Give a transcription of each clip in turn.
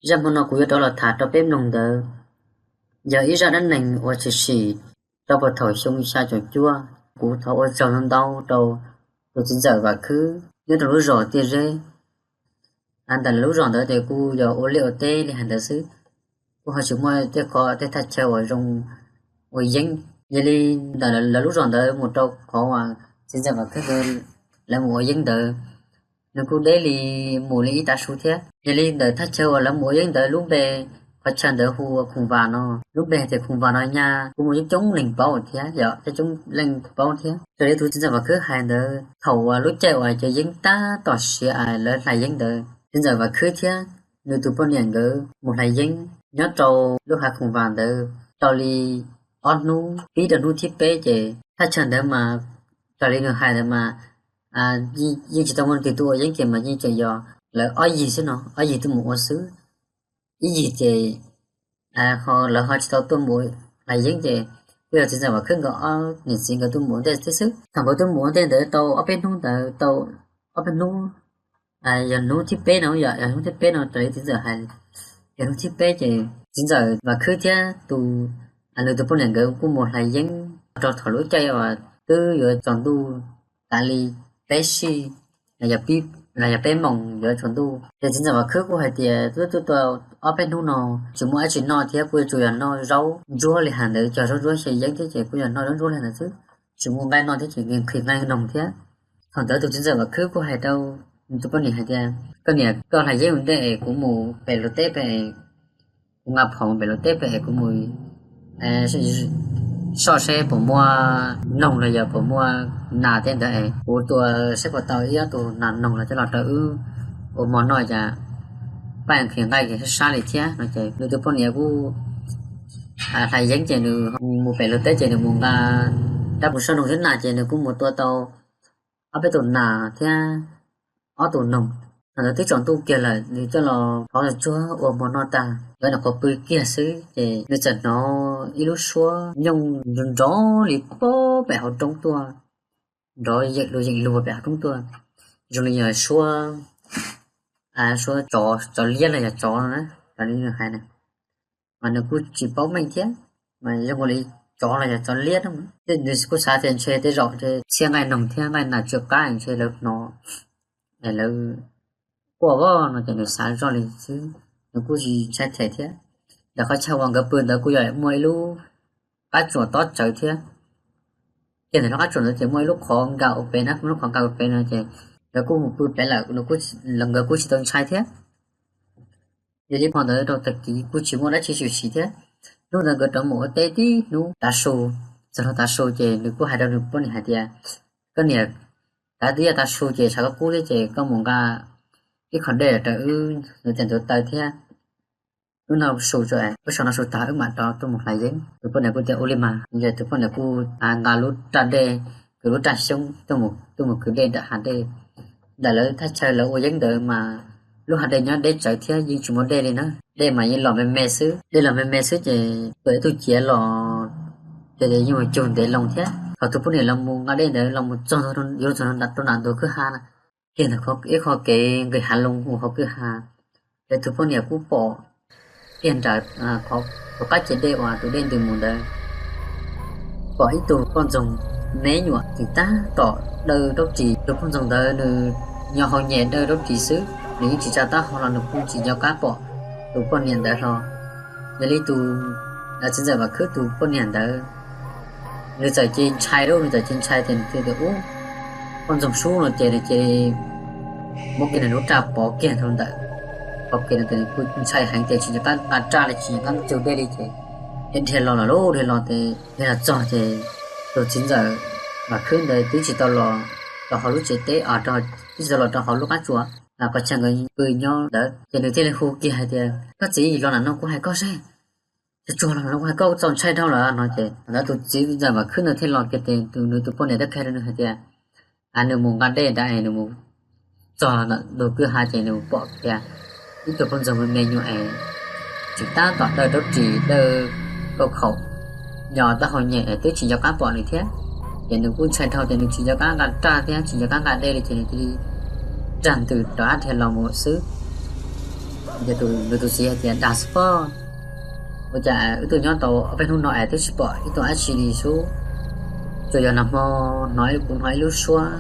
Zaj hmo no kuv yuav rov los tham rau peb mloog ntawd yog ib zaj dab neeg uas tshwm sim rau puag thaum xyoo xya caum cuaj. Kuv thov ua tsaug ntau rau tus txiv ntxawm Vam Khwb nyob rau lub zos Tiaj Zeb. Ntawm lawv lub zos ntawd ces kuj yog ua liaj ua teb li hais ntawd xwb, kuj ho tsis muaj tej qhov tej thaj chaw uas zoo ua yeeb. Yog li ntawm lawv lub zos ntawd mus rau qhov uas txiv ntxawm Vam Khwb lawv mus ua yeeb ntawd, nws kuj deb li mus li ib tav su thiab. Yog li ntawm thaj chaw uas lawv mus ua yeeb ntawd lub npe, qhov chaw ntawd hu ua Khoom Vam no, lub npe hais tias Khoom Vam no nyaj kuj muaj coob coob neeg paub thiab, yog coob coob leej paub thiab. Raws li tus txiv ntxawm Vam Khwb hais ntawd, thaum uas lub caij uas cov yeeb tab tom siav lawv hlais yeeb ntawd, txiv ntxawm Vam Khwb thiab nws tus poj niam nkawd mus hlais yeeb nyob rau lub hav Khoom Vam ntawd tau li ob hnub, pib rau hnub thib peb ces thaj chaw ntawd mas raws li nws hais ntawd mas yeej tsis tau muaj leej twg tuaj ua yeeb kiag mas yeej tseem yog lawv ob yig xwb no, ob yig tuaj mus ua xwb. Ib yig ces lawv ho tsis tau tuaj mus hlais yeeb ces kuj yog txiv ntxawm Vam Khwb nkawd ob niam txiv nkawd tuaj mus ua ntej thiab xwb. Thaum nkawd tuaj mus ua ntej ntawd tau ob peb hnub ntawd tau ob peb hnub, yog hnub thib peb no, yog hnub thib peb no raws li txiv ntxawm hais, yog hnub thib peb ces txiv ntxawm Vam Khwb thiab tus, nws tus poj niam nkawd kuj mus hlais yeeb rau thaum lub caij uas twb yuav tsaus ntuj tas li peb sij los yog peb moos yuav tsaus ntuj. Ces txiv ntxawm Vam Khwb kuj hais tias twb tuaj tau ob peb hnub no tsis muaj dab tsi noj thiab kuj yuav tsum yog noj zaub ntsuab li hais ntawd, cog zaub ntsuab xyaw yeeb thiab ces kuj yog noj zaub ntsuab li hais ntawd xwb, tsis muaj nqaij noj thiab ces nqhis nqaij noog thiab. Thaum ntawd tus txiv ntxawm Vam Khwb kuj hais rau nws tus poj niam hais tias, koj niam, koj hlais yeeb ua ntej es kuv mus pem luag teb pem, kuv nqa phom mus pem luag teb pem es kuv mus soj seb puas muaj noog los yog puas muaj nas tej ntawd es kuv tua seb puas tau ib ob tug nas noog los coj los rau wb ua hmo noj, cas paj nqhis nqaij sab sab li thiab no. Ces nws tus poj niam kuj hlais yeeb ces nws mus pem luag teb ces nws mus nqa rab mus soj noog thiab nas ces nws kuj mus tua tau ob peb tus nas thiab ob tus noog. Thaum ntawd twb tsaus ntuj kiag lawm, nws coj los hov tsuag ua hmo noj tag, nkawd nyuam qhuav pw kiag xwb ces nws txawm hnov ib lub suab nyooj nrov li pem hauv roob tuaj, nrov yeem luag yeem luag pem hauv roob tuaj, zoo li yog suab, suab tsov, tsov liab los yog tsov no na, raws li nws hais na. Mas nws kuj tsis paub meej thiab, mas zoo li tsov los yog tsov liab no. Nws kuj xav tias ntshe tej zaum txhiab nqaij noog thiab nqaij nas tsw qab ntshe lawv hnov, lawv quaj voj no ces nws xav zoj li xwb, nws kuj tsis ntshai them thiab. Ntawm qhov chaw uas nkawd pw ntawd kuj yog muaj ib lub qab tsuas tob tsawv thiab. Ces ntawm lub qab tsuas ntawd ces muaj ib lub qhov nkag ua pem na, muaj lub qhov nkag ua pem no ces nkawd kuj mus pw pem lawm, nkawd kuj tsis tau ntshai thiab. Yog li hmo ntawd rau tag kis kuj tsis muaj dab tsi tshwm sim thiab. Hnub ntawd nkawd rov mus ua teb tib hnub tav su, txog rau tav su ces nws kuj hais rau nws poj niam hais tias, koj niam, kav twb yog tav su ces tshav kub kub thiab ces koj mus nqa ib qho dej rau wb ntxuav tes ntxuav taw thiab wb noj su tso es wb sau noj su tag wb mam rov tuaj mus hlais yeeb. Tus poj niam kuj tias ua li mas, ces tus poj niam kuj nqa lub raj dej, kwv lub raj xyoob tuaj mus kwv dej nram hav dej. Ntawm lawv thaj chaw lawv ua yeeb ntawd mas lub hav dej nyob deb tsawv thiab yeej tsis muaj dej li na. Dej mas yeej los me me xwb, dej los me me xwb ces txawm ib tug ciav los ces yeej mus cug ntev loo thiab. Thaum tus poj niam los mus nqa dej ntawd los mus txog yuav txog rau nram ntug kwj ha na, kiag ntawm ib qho kev nqis hav loo mus hauv kwj ha, ces tus poj niam kuj pom kiag nram tus qab ciav dej uas tus dej ntws mus ntawd pom ib tug poj ntxoog me nyuam tseem tab tom dawj raub ris. Tus poj ntxoog ntawd nws nyo hau nyem dawj raub ris xwb, nws yeej tsis tsa taub hau los nws kuj tsis nco qab pom tus poj niam ntawd hlo. Yog li tus txiv ntxawm Vam Khwb tus poj niam ntawd, nws txawm cia li ntshai lauj, nws txawm cia li ntshai tias nws tias ub, poj ntxoog sub no ces nws cia li muab kiag nws lub raj pov kiag rau ntawm qhov kev no ces nws kuj ntshai heev ces tsis nco qab nqa raj li tsis nco qab cug dej li ces dhia los lawm lauj, dhia los ces dhia los txog ces tus txiv ntxawm Vam Khwb ntawd twb tsis tau los rau hauv lub tsev teb, twb tsis tau los rau hauv lub qab tsuas, qhov chaw nkawd pw nyob ntawd ces nws thiaj li hu kiag hais tias koj txiv, los nram no kuv hais koj seb, tsuag tsuag los nram no kuv hais koj, txaus ntshai dhau lawm no. Ces thaum ntawd tus txiv ntxawm Vam Khwb ntawd thiaj los kiag ces nws tus poj niam thiaj qhia rau nws hais tias nws mus nqa dej nrad es nws mus txog ntawm ntug kwj ha ces nws pom tias ib tug poj ntxoog me me nyuam es tseem tab tom dawj raub ris dawj kauj khaum, nyo taub hau nyem es twb tsis nco qab pom nws thiab. Ces nws kuj ntshai dhau ces nws tsis nco qab nqa raj thiab tsis nco qab nqa dej li ces nws cia li rag ntws rov qab dhia los mus xwb. Ces tus, nws tus txiv hais tias, Dag xwb pob, ua cas wb tuaj nyob tau ob peb hnub no es twb tsis pom ib tug dab tsi li sub. Tsuas yog nag hmo hnov kuv hnov ib lub suab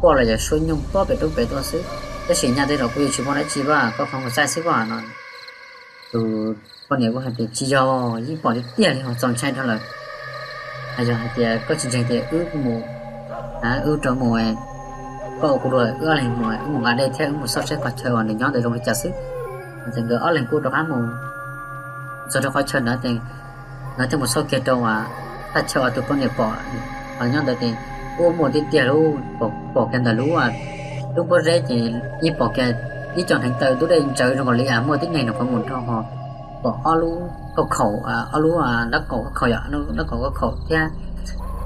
poj los yog suab nyooj pob pem roob pem tuaj xwb, tab sis nyaj tej zaum kuj yuav tsis muaj dab tsi pab, koj qhov mus txaij xwb pab no. Tus poj niam kuj hais tias, Tsis yog, yeej pom tiag tiag li, txaus ntshai dhau lawm. Yog hais tias koj tsis ntseeg tias wb mus, wb rov mus, koj ua kuv dua, wb ob leeg mus, wb mus nqa dej thiab wb mus xauj saib qhov chaw uas nws nyob ntawd zoo li cas xwb. Ces nkawd ob leeg kuj rov qab mus txog rau qhov chaw ntawd ces nkawd thiaj mus xauj kiag rau thaj chaw uas tus poj niam pom nyob ntawd ces kuj muaj tiag tiag li, pom kiag ntawm lub, lub pob zeb ces yeej pom kiag ib co hneev taw ntub dej ntsawv zoo nkaus li muaj tib neeg nws qhov mus nrho ho pom ob lub kauj khaum, ob lub dab kaum kauj khaum yom, dab kaum kauj khaum thiab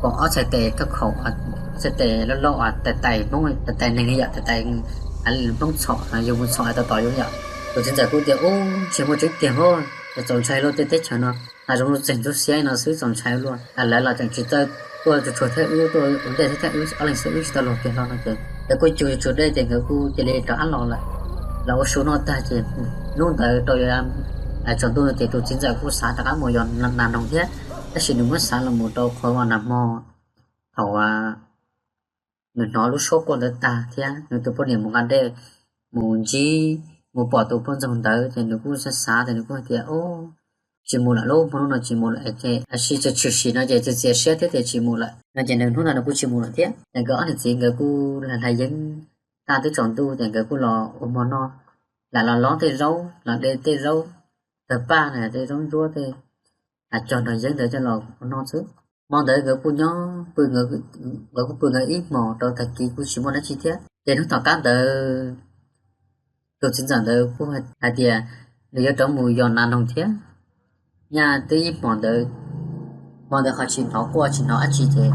pom ob txhais tes kauj khaum, ob txhais tes loj loj uas tais tais Hmoob, tais tais neeg li yom, tais tais Hmoob txhom, yug mus txhom tos tos yus yom. Tus txiv ntxawm kuj tias, Ub, ntshe muaj tseeb tiag hos, txaus ntshai luaj tej teb chaws no, hais zoo txeeg ntxub xiab no xwb txaus ntshai luaj. Lawv los tseem tsis tau tuaj tsuag tsuag thiab wb tuaj ua ntej thiab, wb ob leeg xwb wb tsis tau luag kiag hlo no ces nkawd kuj cug tsuag dej ces nkawd kuj cia li rov qab los lawm. Los ua su noj tag ces hnub ntawd rau tsaus ntuj no ces tus txiv ntxawm kuj xav rov qab mus yos nas noog thiab, tab sis nws muab xav los mus rau qhov uas nag hmo thaum nws hnov lub suab quaj ntawd tag thiab nws tus poj niam mus nqa dej mus ntsib, mus pom tus poj ntxoog ntawd ces nws kuj xav xav ces nws kuj hais tias, Ub, tsis mus lawm lauj, hmo hnub no tsis mus lawm es, tab sis tshwm sim no ces txias txias siab thiab tias tsis mus lawm no ces nws hnub ntawd nws kuj tsis mus lawm thiab. Ces nkawd ob niam txiv nkawd kuj hlais yeeb tag twb tsaus ntuj ces nkawd kuj los ua hmo noj, lam los lob tej zaub, los de tej zaub tawg paj na, tej zaub ntsuab tej, cog nrog yeeb ntawd coj los ua noj xwb. Hmo ntawd nkawd kuj nyob pw, nkawd kuj pw nkawd ib hmos rau tag kis kuj tsis muaj dab tsi thiab. Ces hnub tom qab ntawd tus txiv ntxawm ntawd kuj hais tias nws yuav rov mus yos nas noog thiab. Nyaj twb ib hmos ntawd, hmo ntawd ho tsis hnov quaj tsis hnov dab tsi ces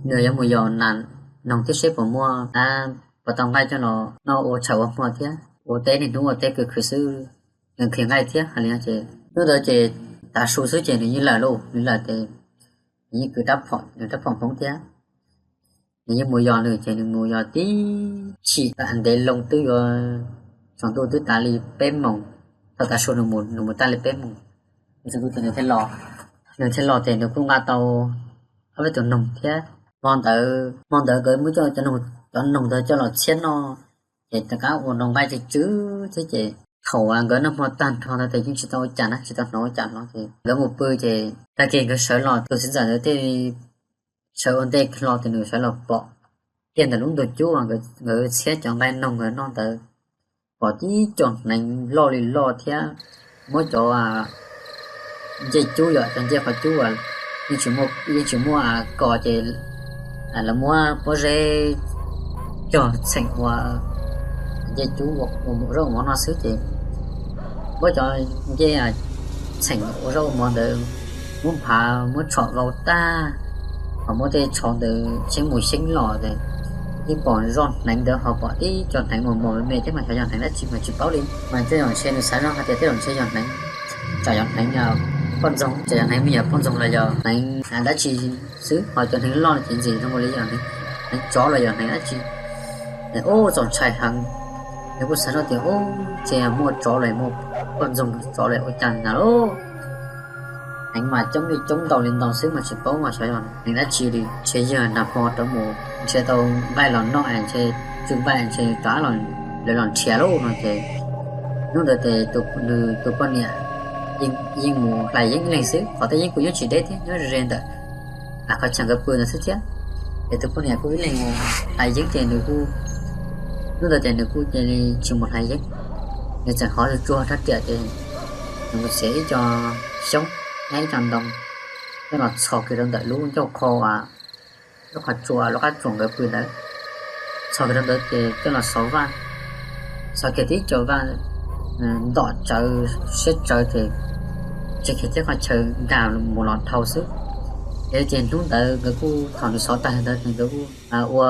nws yuav mus yos nas noog thiab seb puas muaj, puas tau nqaij coj los noj ua tshais ua hmo thiab ua teb niaj hnub ua teb khwv khwv xwb, nws nqhis nqaij thiab hais li no ces hnub ntawd ces tav su xwb ces nws yeej lawm lauj, nws lawm ces nws yeej kwv rab phom, nws rab phom Hmoob thiab nws yeej mus yos nws ces nws mus yos tib chim ntev loo twb yuav tsaus ntuj twb tas li peb moos, thaum tav su nws mus, nws mus tag li peb moos, nws thiaj los, nws thiaj los ces nws kuj nqa tau ob peb tus noog thiab. Hmo ntawd, hmo ntawd nkawd muab cov, cov noog ntawd coj los txhiab noj, ces rov qab ua nroo nqaij tsw tsw thiab ces thaum nkawd noj hmo tag nrho ntawd ces yeej tsis tau ua cas na, tsis tau hnov ua cas hlo ces nkawd mus pw ces tag kis nkawd sawv los tus txiv ntxawm ntawd thiaj sawv ua ntej hlo ces nws sawv los pom kiag ntawm lub ntug cub uas nkawd txhiab cov nqaij noog nkawd noj ntawd, pom tib co hneev loj li loj thiab muab cov ncej cub yom, cov ncej qhov cub uas yeej tsis muaj, yeej tsis muaj kos ces lawv muab pob zeb cog txheem ua ncej cub ua zaub ua mov noj xwb ces muab cov ncej txheem ua zaub ua mov ntawd muab nphav muab tshom vau tag, ho muab tej tsho ntawd xyeeb mus xyeeb los ces yeej pom zoj hneev ntawd ho pom tib co hneev mos mos me me thiab mas xyov yog hneev dab tsi mas tsis paub li. Mas tej zaum ntshe nws xav zoj hais tias tej zaum ntshe yog hneev, tsam yog hneev poj ntxoog, tsam yog hneev me nyuam poj ntxoog los yog hneev dab tsi xwb, ho cov hneev loj no ces ntxim zoo li yog hneev tsov los yog hneev dab tsi. Ub, txaus ntshai heev, nws kuj xav zoj tias ub, ntshe muaj tsov los muaj poj ntxoog, tsov los ua cas na lauj. Hneev mas coob li coob, ntau li ntau xwb mas tsis paub mas xyov yog hneev dab tsi li. Ntshe yog nag hmo rov mus nrhiav tau nqaij los noj es ntshe tsw nqaij ntshe rov los, lawv los nrhiav lauj no ces hnub ntawd ces nws tus poj niam yeej mus hlais yeeb ib leeg xwb, qhov tej yeeb kuj nyob tsis deb thiab, nyob ze ze ntawm qhov chaw nkawd pw ntawd xwb thiab. Ces tus poj niam kuj ib leeg mus hlais yeeb ces nws kuj, hnub ntawd ces nws kuj cia li tsis mus hlais yeeb, nws tseem hov tsuag tsuag rab riam ces nws mus txiav ib co xyoob thiab ib co ntoo coj los txhos kiag rau ntawm lub ncauj qho, lub qhov tsua, lub qab tsuas nkawd pw ntawd. Txhos kiag rau ntawd ces coj los xov vaj, xov kiag tib co vaj ntom tsawv siab tsawv ces tseg kiag thiab qhov chaw nkag mus los dhau xwb. Ces hnub ntawd nkawd kuj, thaum nws xov tag li ntawd ces nkawd kuj ua,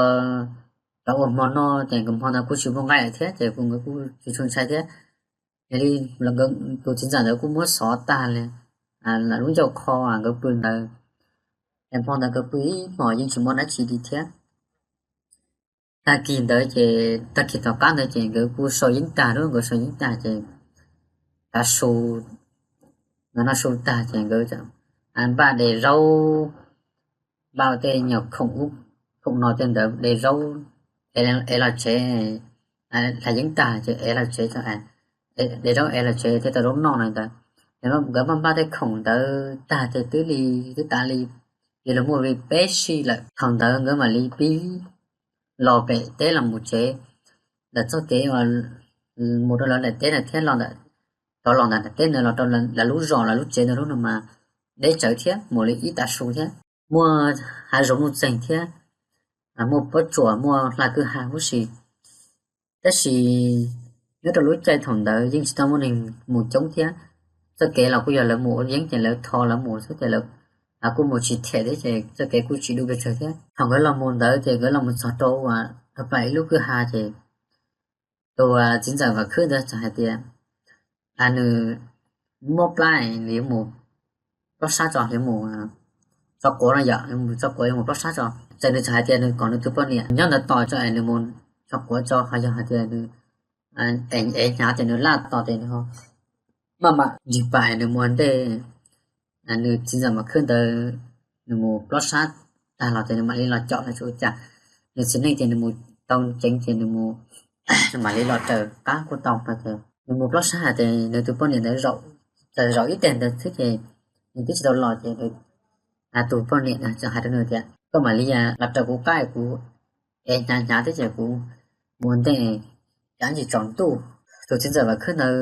rov ua hmo noj ces nkawd hmo ntawd kuj tsis muaj nqaij lawm thiab ces kuj, nkawd kuj tsis tshua ntshai thiab. Yog li tus txiv ntxawm ntawd kuj muab xov tag li lub ncauj qho nkawd pw ntawd, es hmo ntawd nkawd pw ib hmos yeej tsis muaj dab tsi li thiab. Tag kis ntawd ces tag kis tom qab ntawd ces nkawd kuj sau yeeb tag lawm, nkawd sau yeeb tag ces tav su, nkawd noj su tag ces nkawd npaj de zaub, npaj tej nyuag khoom ub khoom no tej ntawd de zaub, ev los tsev, hlais yeeb tag ces ev los tsev, de zaub ev los tsev thiaj tau zaub noj no ntawd. Nkawd npaj npaj tej khoom ntawd tag ces twb li, twb tas li, ces los muaj li peb sij lawm. Thaum ntawd nkawd mam li pib los pem teb los mus tsev, ntawm txoj kev uas mus rau lawv daim teb ntawd thiab los ntawm, rov los ntawm daim teb ntawd los rau lawv lub zos, lawv lub tsev ntawd lub no mas deb tsawv thiab, mus li ib tav su thiab, muaj hav zoov nuj txeeg thiab, muaj pob tsuas, muaj hla kwj ha huv si. Tab sis nyob rau lub caij thaum ntawd yeej tsis tau muaj neeg mus coob thiab, txoj kev los kuj yog lawv mus ua yeeb ces lawv tho lawv mus xwb ces lawv kuj mus tsis them thiab ces txoj kev kuj tsis dub pes tsawg thiab. Thaum nkawd los mus ntawd ces nkawd los mus txog rau uas tau plam ib lub kwj ha ces tus txiv ntxawm Vam Khwb ntawd txawm hais tias nws muab plab, nws yuav mus plob sab tso, yuav mus tso quav no yom, yuav mus tso quav, yuav mus plob sab tso. Ces nws txawm hais tias nws kom nws tus poj niam nyob ntawd tos tso es nws mus tso quav tso, ho yog hais tias nws ev hnyav ces nws laj tos ces nws ho maj mam nrig pas es nws mus ua ntej nws txiv ntxawm Vam Khwb ntawd, nws mus plob sab tag los ces nws mam li los caum los tsuas ua cas nws txiv neej ces nws mus tau ceev ces nws mus, nws mam li los raws qab kuj tau no ces nws mus plob sab hais tias nws tus poj niam ntawd zaum, txawm zaum ib teg ntawd xwb ces nws twb tsis tau los ces tus poj niam txawm hais rau nws tias koj mam li los raws kuv qab, kuv ev hnyav hnyav thiab ces kuv mus ua ntej, kav tsij tsaus ntuj. Tus txiv ntxawm Vam Khwb ntawd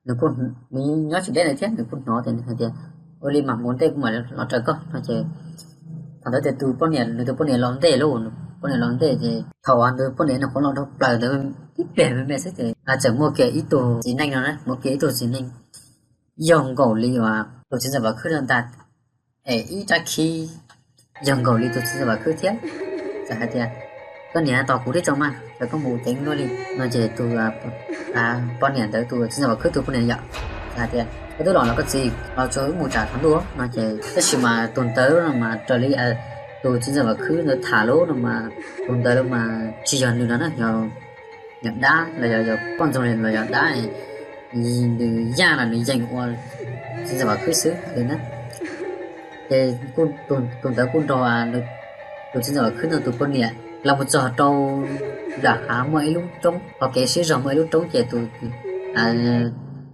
nws kuj, nws nyob tsis deb ntawd thiab nws kuj hnov ces nws hais tias ua li mas mus ua ntej kuv mam los raws koj no ces thaum ntawd ces tus poj niam, nws tus poj niam los ntej lauj, poj niam los ntej ces thaum nws poj niam nws qhuav los dhau plaws ntawd ib pliag me me xwb ces txawm muaj kiag ib tug txiv neej no na, muaj kiag ib tug txiv neej yog nkaus li uas tus txiv ntxawm Vam Khwb no ntag, es ib rab khib yog nkaus li tus txiv ntxawm Vam Khwb thiab. Txawm hais tias koj niam tos kuv thiab tso mas, txawm koj mus ceev luaj li no ces tus poj niam ntawd, tus txiv ntxawm Vam Khwb tus poj niam yom, txawm hais tias koj twb los los koj txiv, los tso wb mus tsam tsaus ntuj no ces tab sis mas tus ntawd no mas raws li tus txiv ntxawm Vam Khwb ntawd tham lawm no mas tus ntawd los mas tsis yog nws no na, yog dab los yog poj ntxoog los yog dab, nws yaj los nws yeem ua txiv ntxawm Vam Khwb xwb li na. Ces tus ntawd kuj nrog tus txiv ntxawm Vam Khwb no tus poj niam los mus txog rau nram hav muaj ib lub roob, qhov kev siab zog muaj ib lub roob ces tus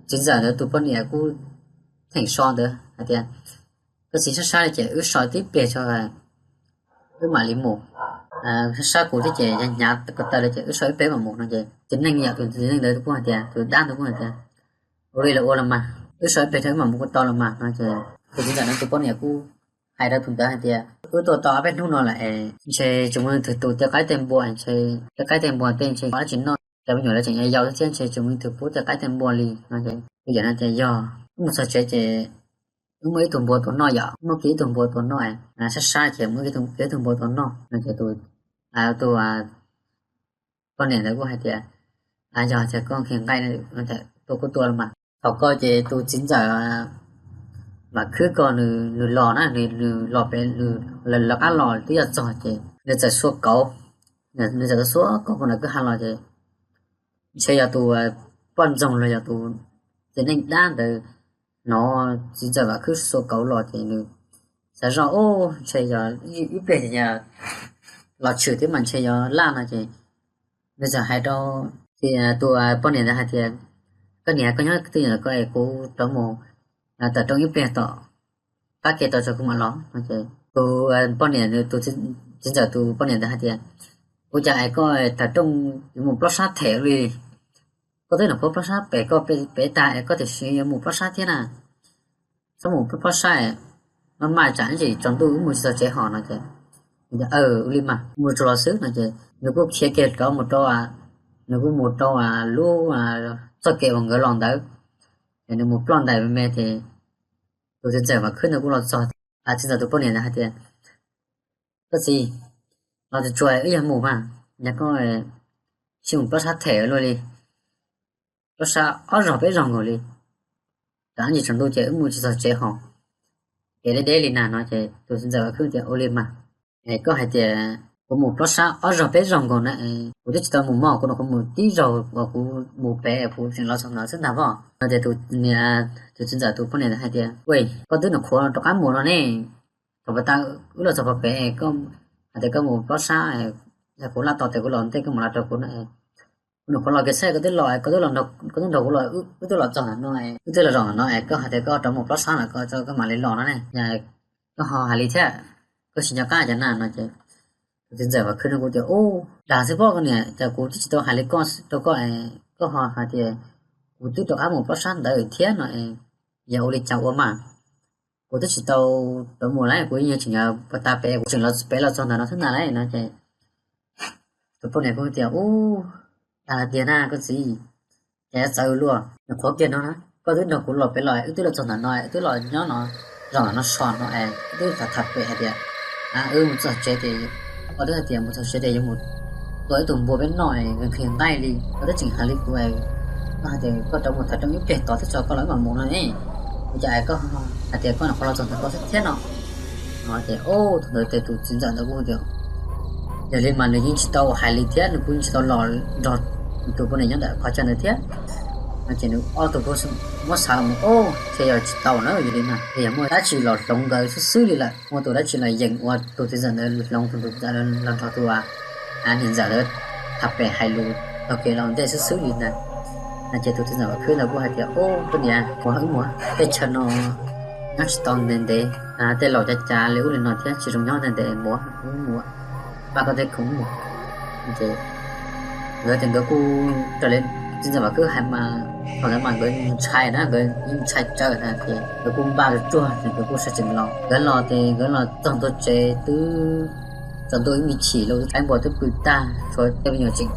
txiv ntxawm ntawd tus poj niam kuj theem so ntawd hais tias koj txiv, sab sab li ces wb so tib pliag tso wb mam li mus, sab sab kuv thiab ces hnyav ko taw li ces wb so ib pliag wb mam mus no ces txiv neej yom, tus txiv neej ntawd kuj hais tias, tus dab ntawd kuj hais tias ua li los ua los mas, wb so ib pliag rau wb mam mus kuj tau los mas no ces tus txiv ntxawm no tus poj niam kuj hais rau tus ntawd hais tias wb tuaj tau ob peb hnub no lawm es ntshe tsis muaj leej twg tu tej qaib tej npua, ntshe tej qaib tej npua tej ntshe dab tsi noj, cov me nyuam lawv tseem yau yau thiab ntshe tsis muaj leej twg pub tej qaib tej npua li no ces tus yawm no tias yog, wb mus txog tsev ces wb muab ib tug npua tua noj yom, muab kiag ib tug npua tua noj, sab sab ces muab kiag ib tug npua tua noj no ces tus, tus poj niam ntawd kuj hais tias yog tias koj nqhis nqaij tua kuj tua los mas. Thaum ko ces tus txiv ntxawm Vam Khwb ko nws los na, nws los pem, lawv qab los twb yuav txog ces nws txawm xuas kauv, nws txawm xuas kauv puag nram kwj ha los ces ntshe yog tus poj ntxoog los yog tus txiv neej dab ntawd hnov txiv ntxawm Vam Khwb xuas kauv los ces nws xav zoj, ntshe yog ib pliag ces yog los tshwm thiab mas ntshe yog laj no ces nws txawm hais rau tus poj niam ntawd hais tias koj niam, koj nyob twj ywm ko es kuv rov mus tawm rooj ib pliag tom qab ke tau tso kuv mam los no ces tus poj niam, tus txiv ntxawm tus poj niam ntawd hais tias ua cas es koj tawm rooj yuav mus plob sab them li, koj twb nyuam qhuav plob sab pem, koj pem tag es koj tiam sis yuav mus plob sab thiab na, txhob mus plob sab, maj maj tsam ib tsam tsaus ntuj wb mus tsis txog tsev hos no ces ua li mas mus tsuas los xwb no ces nws kuj khiav kiag rov mus rau, nws kuj mus rau lub txoj kev uas nkawd los ntawd, ces nws mus ploj ntais me me ces tus txiv ntxawm Vam Khwb ntawd kuj los txog, txiv ntxawm tus poj niam ntawd hais tias koj txiv, los tsuas tsuas wb yog mus mas, yog koj tsis mus plob sab them luaj li, plob sab ob zaug peb zaug nkaus li, tsam ib tsam tsaus ntuj ces wb mus tsis txog tsev hos, ces deb deb li na no ces tus txiv ntxawm Vam Khwb tias ua li mas, koj hais tias kuv mus plob sab ob zaug peb zaug nkaus na, kuv twb tsis tau mus mog, kuv nyuam qhuav mus tib zaug uas kuv mus pem kuv tseem los txog ntawd xwb ntag voj. No ces tus niam, tus txiv ntxawm tus poj niam hais tias, Ua, koj twb nyuam qhuav rov qab mus no ne, thaum pas tas wb los txog pem, hais tias koj mus plob sab, yog kuv laj tos tes kuv los ntej koj mus los rau kuv no, kuv nyuam qhuav los kiag xwb koj twb los, koj twb los, koj twb nrog kuv los, wb twb los txog ntawm no, wb twb los zaum ntawm no es koj hais tias koj rov mus plob sab lawm, koj mam li los no ne, koj ho hais li thiab, koj tsis nco qab cov na no ces tus txiv ntxawm Vam Khwb no kuj tias, Ub, dag xwb pob koj niam, cas kuv twb tsis tau hais li koj rau koj es koj ho hais tias kuv twb rov qab mus plob sab ntawd thiab no es yog ua li cas ua mas. Kuv twb tsis tau rov mus lawm, kuv yeej tseem yog pas tas pem, kuv tseem los pem los txog ntawm no xwb ntag lauj no ces tus poj niam kuj tias, Ub, dag tiag na koj txiv, cas yuav txawv luaj, nyuam qhuav kiag no na, koj twb nrog kuv los pem los, wb twb los txog ntawm no, wb twb los nyob no, zaum ntawm no so no es wb twb tham tham pem hais tias wb mus txog tsev ces koj twb hais tias mus txog tsev ces yuav mus tua ib tug npua peb noj, nqhis nqaij li, koj twb tseem hais li kuv, koj hais tias koj rov mus tham rooj ib pliag tod thiab tso koj los wb mam mus no ne, ua cas koj hais tias koj nyuam qhuav los txog ntawm koj xwb thiab no. Ces thaum ntawd ces tus txiv ntxawm ntawd kuj tias, Yog li mas nws yeej tsis tau hais li thiab, nws kuj yeej tsis tau los nrog tus poj niam nyob ntawm qhov chaw ntawd thiab. No ces nws ob tug kuj muab xav los mus, Ub, ntshe yog tsis tau na, yog li mas ntshe yog muaj dab tsi los hloov nkawd xwb xwb li lawm, muaj tus dab tsi los yeem ua tus txiv ntxawm ntawd hloov tus ntxawm los nrog tus niam ntxawm ntawd tham pem hais lus taug kev los ntej xwb xwb li ntag. No ces tus txiv ntxawm Vam Khwb ntawd kuj hais tias, Ub, koj niam, mus wb mus, tej chaw no nyob tsis tau ntev ntev, tej laus cav cav li ub li no thiab tsis zoo nyob ntev ntev, mus wb mus, npaj koj tej khoom mus. Ces nkawd ces nkawd kuj raws li txiv ntxawm Vam Khwb hais mas, thaum ntawd mas nkawd ntshai na, nkawd yeej ntshai tsawv na ces nkawd kuj npaj tsuag tsuag ces nkawd kuj sawv tsees los. Nkawd los ces nkawd los txog ntua tsev twb tsaus ntuj ib me chim los, qaib npua twb pw tag, tshuav tej me nyuam tseem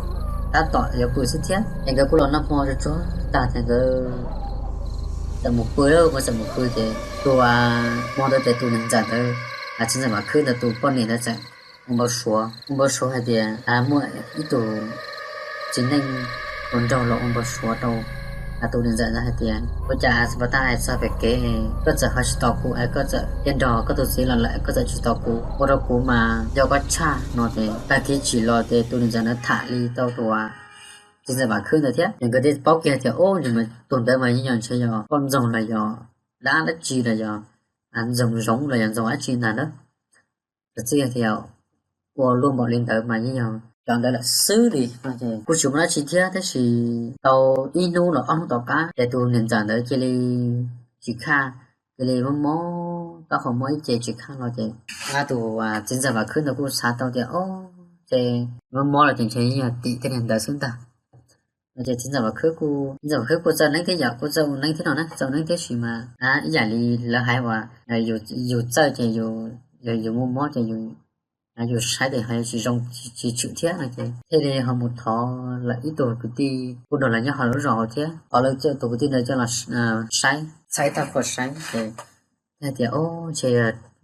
tab tom yuav pw xwb thiab. Ces nkawd kuj los noj hmo tsuag tsuag tag ces nkawd txawm mus pw, nkawd txawm mus pw ces tus, hmo ntawd ces tus niam ntxawm ntawd, txiv ntxawm Vam Khwb ntawd tus poj niam ntawd txawm ua npau suav, ua npau suav hais tias muaj ib tug txiv neej tus nraug los ua npau suav rau tus niam ntxawm ntawd hais tias, Ua cas pas tas es txog pem kev koj txawm ho tsis tos kuv es koj txawm cia nrog koj tus txiv los lawm, koj txawm tsis tos kuv, ua rau kuv mas nco koj tshaj no ces tag kis tsim los ces tus niam ntxawm ntawd tham li tau tus txiv ntxawm Vam Khwb ntawd thiab. Ces nkawd thiaj paub kiag tias, Ub, tus ntawd mas yeej yog ntshe yog poj ntxoog los yog dab dab tsi los yog ntxoog zoov los yog ntxoog dab tsi ntag na. Txawm txij tias ua luaj npaum li ntawd mas yeej yog cov ntawd lawm xwb li no ces kuj tsis muaj dab tsi thiab, tab sis tau ib hnub los ob hnub tom qab ces tus niam ntxawm ntawd cia li tsis khaj, cia li mob mob taub hau mob ib ce tsis khaj los ces tus txiv ntxawm Vam Khwb ntawd kuj xav tau tias, Ob, ces mob mob los ces ntshe yeej yog tim tej niag ntawd xwb ntag. No ces txiv ntxawm Vam Khwb kuj, txiv ntxawm Vam Khwb kuj txawj neeb thiab yom, kuj txawj ua neeb thiab no na, txawj ua neeb thiab sis mas ib yam li lawv hais uas yus txawj ces yus mob mob ces yus saib ces ho tsis zoo, tsis tshwm thiab no ces thiaj li ho mus thov lawv ib tug kwv tij kuj nrog lawv nyob hauv lub zos hauv thiab, thov lawv tus kwv tij ntawd coj los saib, txhais tag kho saib ces hais tias, Ob, ntshe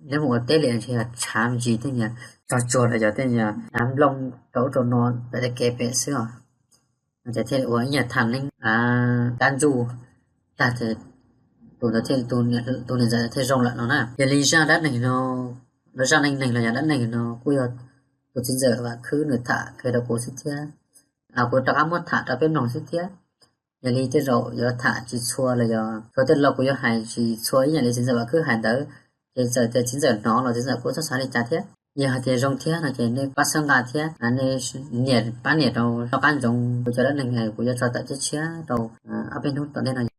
neb mus ua teb li ntshe yog tshav me ntsis tej niag tsog tsuag los yog tej niag av nplooj rau ub rau no ntawm tej kev pem xwb os. Ces thiaj li ua ib nyuag tham neeb kab ntsuj tag ces tus ntawd thiaj, tus niam ntxawm thiaj zoo lawm no na. Yog li zaj dab neeg no, los zaj neej neeg los yog dab neeg no kuj yog tus txiv ntxawm Vam Khwb nws tham qhia rau kuv xwb thiab, kuv rov qab muab tham rau peb mloog xwb thiab. Yog li tej zaum yuav tham tsis txhua los yog txhua tej lo kuv yuav hais tsis txhua ib yam li txiv ntxawm Vam Khwb hais ntawd, ces txawm tias txiv ntxawm hnov los txiv ntxawm kuj txhob xav li cas thiab. Yog hais tias zoo thiab no ces nej pab txhawb nqa thiab nej nias pab nias rau tom qab ntsoov kuv cov dab neeg kuv yuav tso tawm tshiab tshiab rau ob peb hnub tom ntej no.